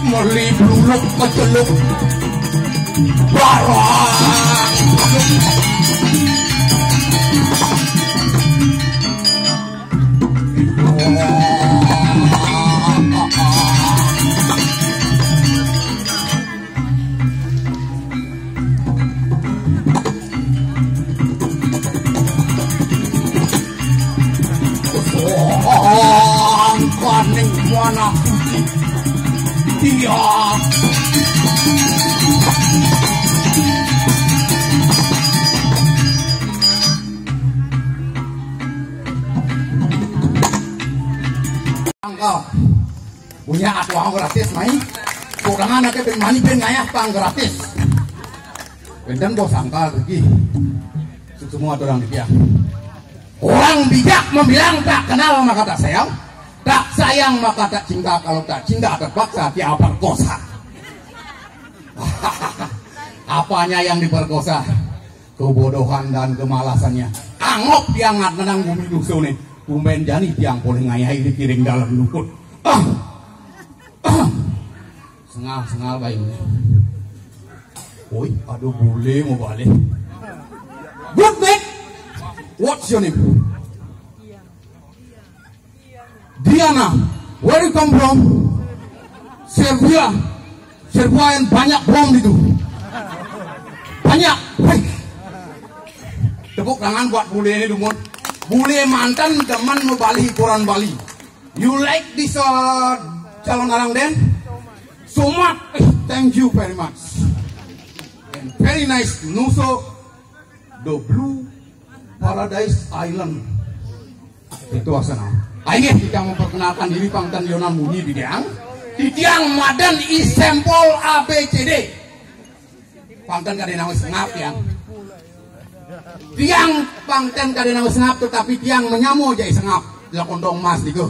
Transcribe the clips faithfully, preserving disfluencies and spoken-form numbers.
Meli bluluk keceluk barang. Angkaning manah suci. Dia. Angka. Punya aku gratis, mai. Kudangan aja ben mani ben ngayah pang gratis. Benteng bos angka lagi. Semua orang dia. Orang bijak membilang tak kenal maka tak sayang, tak sayang maka tak cinta, kalau tak cinta terpaksa dia perkosa. Apanya yang diperkosa? Kebodohan dan kemalasannya. Anggap yang ngat menang bumi dusun nih. Tumben jani tiang boleh ngayai dikiring dalam lukut. Ah. Sengal-sengal bayu. Oi, aduh bule mau balik. Good mate. What's your name? Diana. Where you come from? Serbia. Serbia yang banyak bom itu. Banyak. Hei. Tepuk tangan buat bule ini, Dumon. Bule mantan teman mau balik koran Bali. You like this uh, calon arang den? So much. Eh, thank you very much. And very nice. Nuso the Blue Paradise Island. Itu asana. Ayo kita memperkenalkan diri pangtan Yona Muni di Diang. Di Diang madan is sampel A B C D. Pangtan kada nawis ngap ya. Tiang pangtan kada nawis ngap tetapi tiang menyamo jai sengap. Lah kondong mas digo.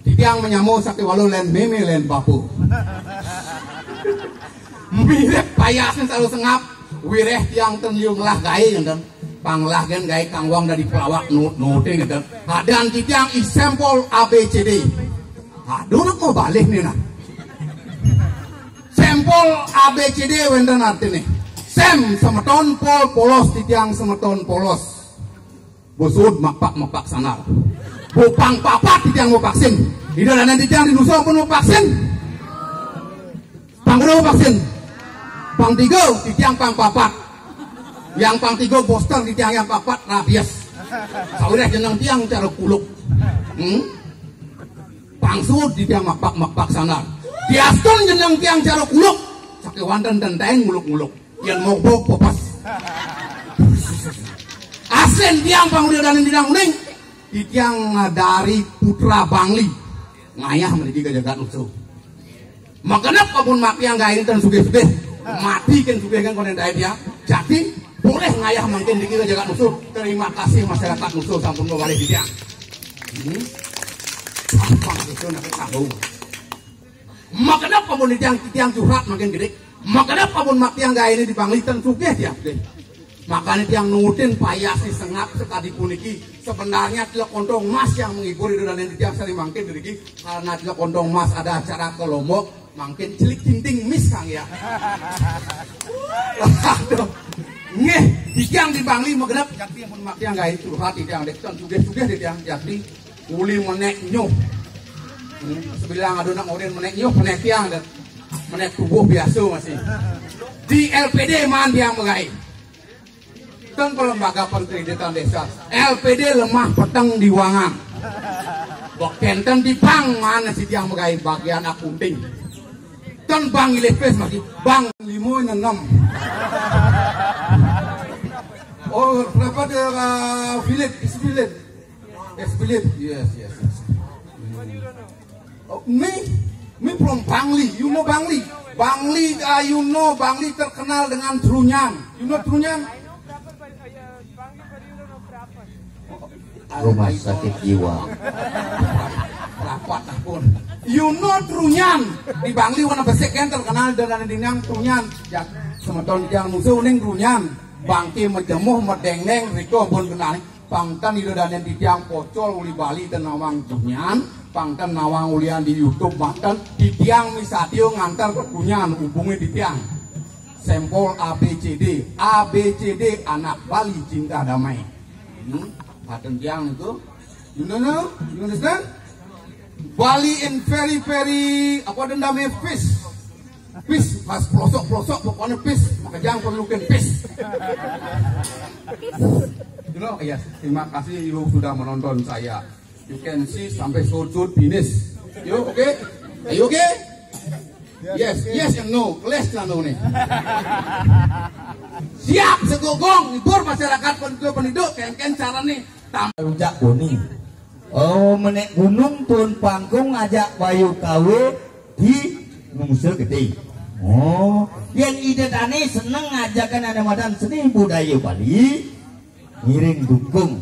Tiang menyamo sakti walu len meme len bapu. Mirip payasnya selalu sengap. Wireh tiang ten liu ngelah gae ngenten. Panglah gen gae kangwang dari pelawak nut nute ngenten. Hadan tiang is sampel A B C D. Aduh nak mau balik nih nah. Sampel A B C D wenten artine. Sem semeton pol polos titiang semeton polos. Busud mapak mapak sanal. Bupang papat titiang mau vaksin. Ida dana titiang di nusa pun mau vaksin. Pang udah mau vaksin. Pang tiga titiang pang papat. Yang pang tiga booster titiang yang papat rabies. Saureh jeneng tiang cara kuluk. Hmm? Pangsud di tiang makpak-makpak sana. Diastun jeneng tiang cara kuluk. Sakewanten dentaen nguluk-nguluk. Yang mogok popas. Asen tiang pangudi dan dinang uning. Di tiang dari putra Bangli. Ngayah meniki ke jagat utuh. Makenep amun mak tiang gae ten sugih-sugih. Mati ken sugih kan konen dae tiang. Jadi boleh ngayah mangkin dikira jagat musuh. Terima kasih masyarakat musuh sampun mawalih di tiang. Hmm. Apa itu nak tahu? Makenep amun di tiang tiang curhat mangkin gede. Makenep amun mak tiang gae ini di Bangli ten sugih tiang. Makanya tiang nutin payah si sengap sekadi puniki. Sebenarnya telek ontong emas yang menghibur itu dan yang tiang sering mangkin diri. Karena telek ontong emas ada acara ke Lombok, mangkin celik tinting mis kang ya. Aduh. Nggih, tiang di Bangli magenep jati pun mak tiang gae curhat tiang dek ten sugih-sugih di tiang jati uli menek nyuh. Hmm, sebilang aduh nak ngoden menek nyuh, menek tiang dek menek tubuh biasa masih. Di L P D man tiang megai. Ten pelembaga pengkreditan desa. L P D lemah peteng diwangan. Bok kenten di bank mana si tiang megai bagian akunting. Ten bank ilipis masih bank lima enam. Oh, berapa dia uh, Philip? Is Philip? Yes, Philip. Yes, yes, yes. Oh, me, me from Bangli. You know Bangli? Bangli, uh, you know Bangli terkenal dengan Trunyan. You know Trunyan? Rumah sakit jiwa. Rapat pun. You know Trunyan. Di Bangli warna besik kan terkenal dengan dinang Trunyan. Ya, semeton yang musuh ning Trunyan. Bangke mejemuh medengneng riko pun kenal. Pangtan ida danen titiang pocol uli Bali tenawang Trunyan. Pang ten nawang ulian di YouTube manten, titiang misadia ngantar kekunyan, hubungi titiang. Sampel A B C D, A B C D anak Bali cinta damai. Hmm, paten tiang itu. You know, no? You understand? Bali in very, very, apa den damai, fish. Fish, pas pelosok-pelosok pokoknya fish. Makejang perlukan fish. You know, yes. Terima kasih you sudah menonton saya. You can see sampai sujud finish. You okay? Are you okay? Yes, yes and no. Kelas lah no nih. Siap, segogong, hibur masyarakat penduduk, penduduk, kengken cara nih. Tam- Rujak Boni. Oh, menek gunung turun panggung ajak bayu kawe di Nusa Gede. Oh, yang ide tani seneng ngajakan ada madan seni budaya Bali, ngiring dukung.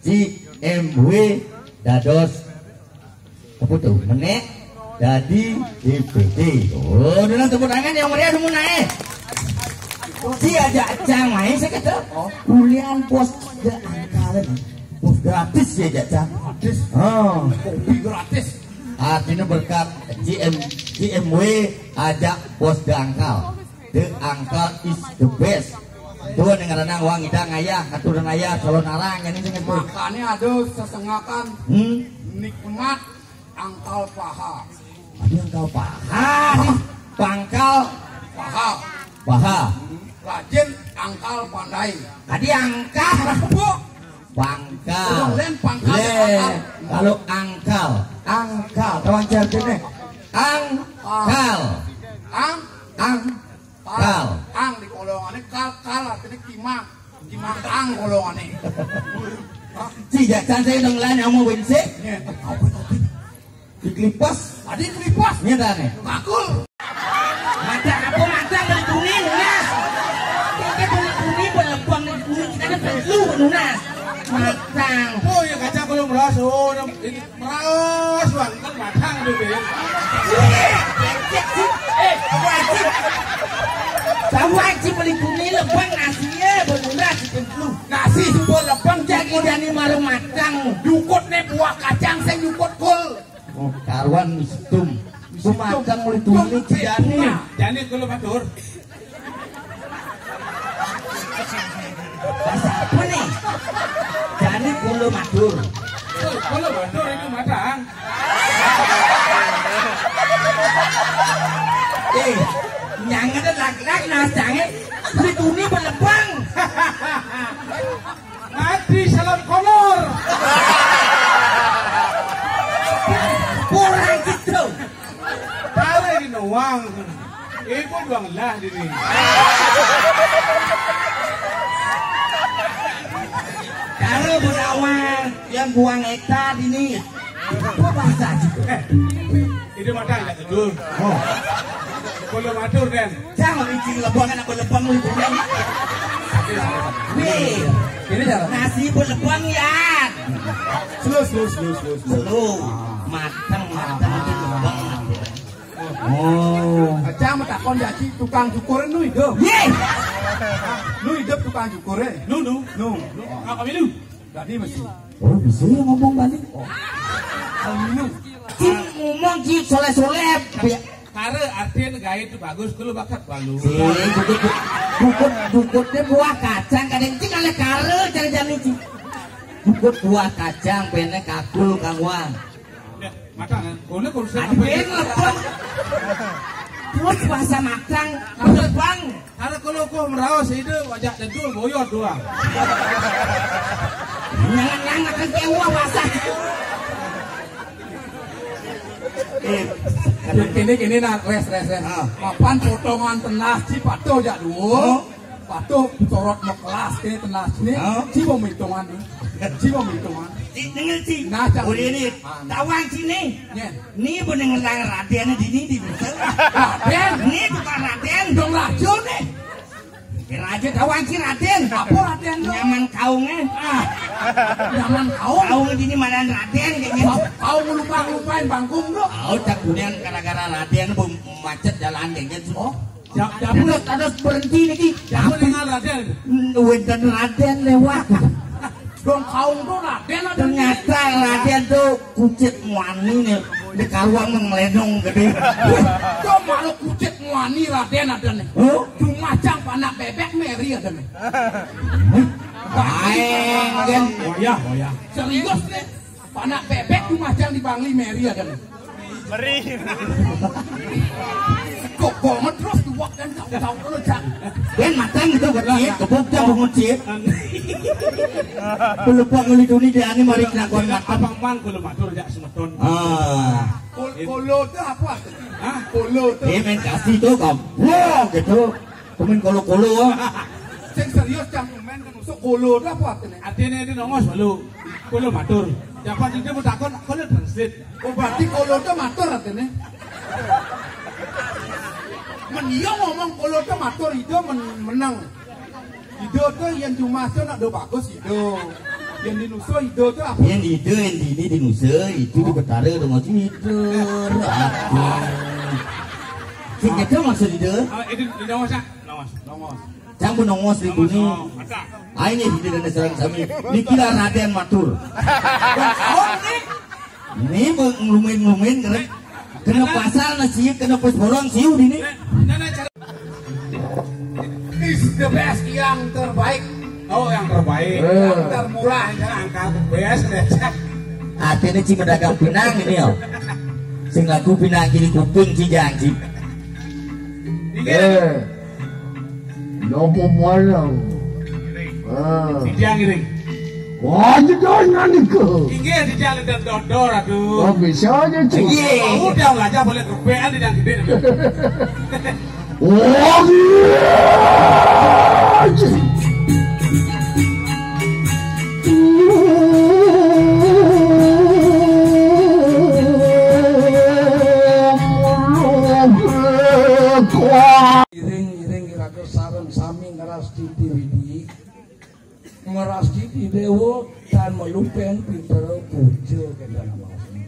C M W dados apa tuh? Menek dadi D P D. Oh, dengan tepuk tangan yang meriah dulu naik. Si ajak cang main saya kata. Oh. Ulian bos de angkal. Bos gratis ya ajak cang. Gratis. Oh. Kopi gratis. Artinya berkat C M, C M W ajak bos de angkal. The angkal is the best. Tuh, ning ngaranang wong ngidang ayah, katuran ayah, calon arang, ini sing itu. Makanya ada sesengakan. Hmm? Nikmat angkal paha. Ada angkal paha nih. Pangkal paha. Paha. Hmm. Rajin angkal pandai. Tadi angkal. Bu. Pangkal. Lain pangkal. Le, angkal. Kalau angkal, angkal, kawan cerita nih. Angkal. Ang. Ang. Kal. Ang di kolongane, kal, kal artine kimang. Kimang ang kolongane. Hah? Ci, jak santai dong, lan, yang mau winsik. Iya. Apa tadi? Diklipas. Tadi diklipas. Nyata nih. Bakul. Mata apa mata beli kuning, lunas. Kita beli kuning, beli kuning, kita ada perlu, lunas. Matang. Oh, ya, kaca belum ras. Oh, ini Meraos, Bang, kan matang tuh, Bang. Eh, wajib. Tahu wajib beli kuning lebang nasi ya, benuras itu. Nasi subuh lebang jadi jani maru matang. Jukut nih buah kacang saya jukut kul. Oh, karuan mistum. Mistum. Matang mulai tulis jani. Jani kul matur. Bahasa apa nih? Jani kulo matur. Kulo matur itu matang. Eh, nyang ada lak-lak nas jange. Beli tuni belebang. Mati salam kolor. Kurang gitu. Tahu ini doang. Ibu doang lah dini. Kalau berlawan yang buang hektar ini, apa bahasa gitu? Eh, itu mah tak betul. Oh. Kalau matur kan. Jangan licin lebangan apa lebang lu punya. Nih, ini dah. Nasi berlebang ya. Slow, slow, slow, slow, slow. Slow. Mateng, mateng itu lebang. Oh. Kacang matakon jaci tukang cukur nu hidup. Ye. Nu hidup tukang cukur eh. Nu nu. Nu. Apa ini? Tadi masih. Oh, bisa ya ngomong balik. Oh. Aluminium. Cing ngomong cing soleh-soleh. Kare artinya gaya itu bagus kalau bakat balu. Sih, dukut, dukut, dukutnya buah kacang kadang cing oleh kare cari jani cing. Dukut buah kacang benek kakul kangwang. Ya, matang. Boleh kalau saya. Adi ben lebang. Terus bahasa matang lebang. Karena kalau kau meraos itu wajah dedul boyot doang. Jangan yang akan kewa bahasa. Eh, kini kini nak res res res. Ah. Papan potongan tenas ci patuh jak dua. Oh. Patuh sorot mau kelas ke tenas ni. Oh. Ci mau hitungan ni. Ci mau hitungan. Ci dengar ci. Nah, cak. Boleh ni. Ah. Tawang sini. Nyen. Ni bening lang Raden di ni di bisa. Raden. Ni bukan Raden. Dong Rajo ni. Raja tawang si Raden. Apa Raden tu? Nyaman kaung eh. Ah. Nyaman kaung. Kaung di ni madan Raden kayaknya. Kaung lupa lupain bangkung tu. Oh, tak kemudian gara-gara Raden bu macet jalan kayaknya. Oh. Dapur harus berhenti lagi. Dapur dengan Raden. Wenten Raden lewat. Dong kaung to Raden ada nih. Ternyata Raden to kucit muani nih. Di karuang menglenong gedé. Tuh malu kucit muani Raden ada nih. Huh? Dumajang panak bébék meri ada nih. Aéng, Dén. Oh ya, oh ya. Serius nih. Panak bébék dumajang di Bangli meri ada nih. Meri. Kok banget terus tuak dan tahu-tahu lu, Cak. Dén matang gitu, kecil, kebuk dia bungut, Cip. Belum ngeli duni dia ini mari kelakuan matang. Abang mang kulo matur ya semeton. Ah. Kol-, kolo itu apa? Hah? Kolo itu. Dia main kasih tuh, kamu. Wah, gitu. Pemain kolo-kolo, ah. Sing serius, Cak, main kan usuk kolo itu apa artinya? Artinya itu nongos malu. Kulo matur. Siapa sih dia mau takon? Kulo translate. Oh, berarti kolo itu matur artinya. Men iya ngomong kolo itu matur, ida men-, menang. Ida to yén cuma to nak do bagus ida. Yén dinusa ida to apa? Yén ida, yén dini dinusa, itu di Betara do maksud ida. Aduh. Sing kecil maksud ida. Ah, itu, itu nongos, Cak. Nongos. Nongos. Cang pun nongos di bumi. Ai nih, di dalam serang sami. Niki lah Raden matur. Ini nglumin-nglumin, kena, kena pasal na siu, kena pos borong siu di ini. Is the best, yang terbaik. Oh, yang terbaik. Eh. Yang termurah, ya, angka best, ya. Artinya ci pedagang pinang ini, yo. Sing laku pinang kiri kuping ci janji. Iya. Eh. Nopo mualang. Ah. Titiang ngiring. Wah, jedor nandika. Inggih, titiang lintang dodor, aduh. Oh, bisa aja, Cik. Iya. Udah belajar boleh kebean di gedé. Wah, iya, Cik. Iring-iring iraga sareng sami ngrastiti Widi, ngrastiti Déwa tan malupén pipara puja kénten amasmi.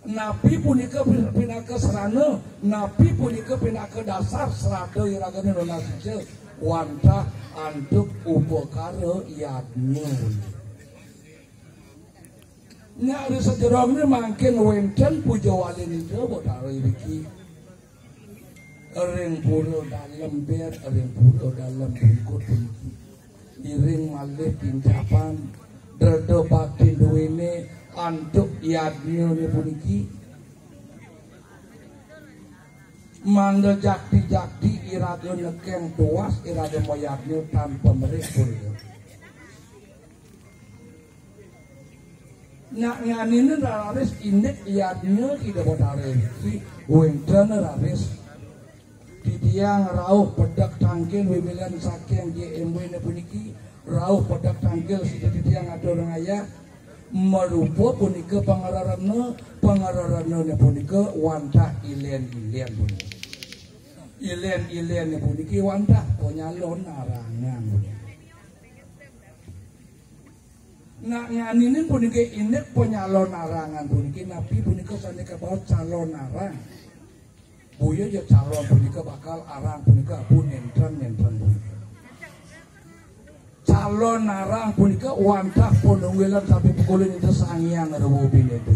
Napi punika pin-, pinaka sarana, napi punika pinaka dasar srada iragané nunas ica wantah antuk upakara yadnya. Nya ri sajeroné mangkin wénten puja walinipun Betara iriki. Ring pura Dalem Bir, ring pura Dalem Bungkut puniki. Iring malih kincapan dreda bakti duéné antuk yadnyané puniki. Mangda jakti-jakti iraga nekeng tuas iraga mayadnya tanpa merik punika. Nak nganinin raris indik yadnya Ida Betara iki wénten raris titiang rauh pedek tangkil wimilan saking J M W-né puniki, rauh pedek tangkil sida titiang atur ngayah marupa punika pangrerena, pangrerena punika wantah ilén-ilén punika. Ilén-ilén puniki wantah panyalon arangan punika. Nak nganinin puniki indik panyalon arangan puniki napi punika sané kabaos calon arang. Boya ja calon punika bakal arang punika abu nénten-nénten punika. Calon arang punika wantah panunggilan sapi pukulin Ida Sang Hyang Rama Pineda.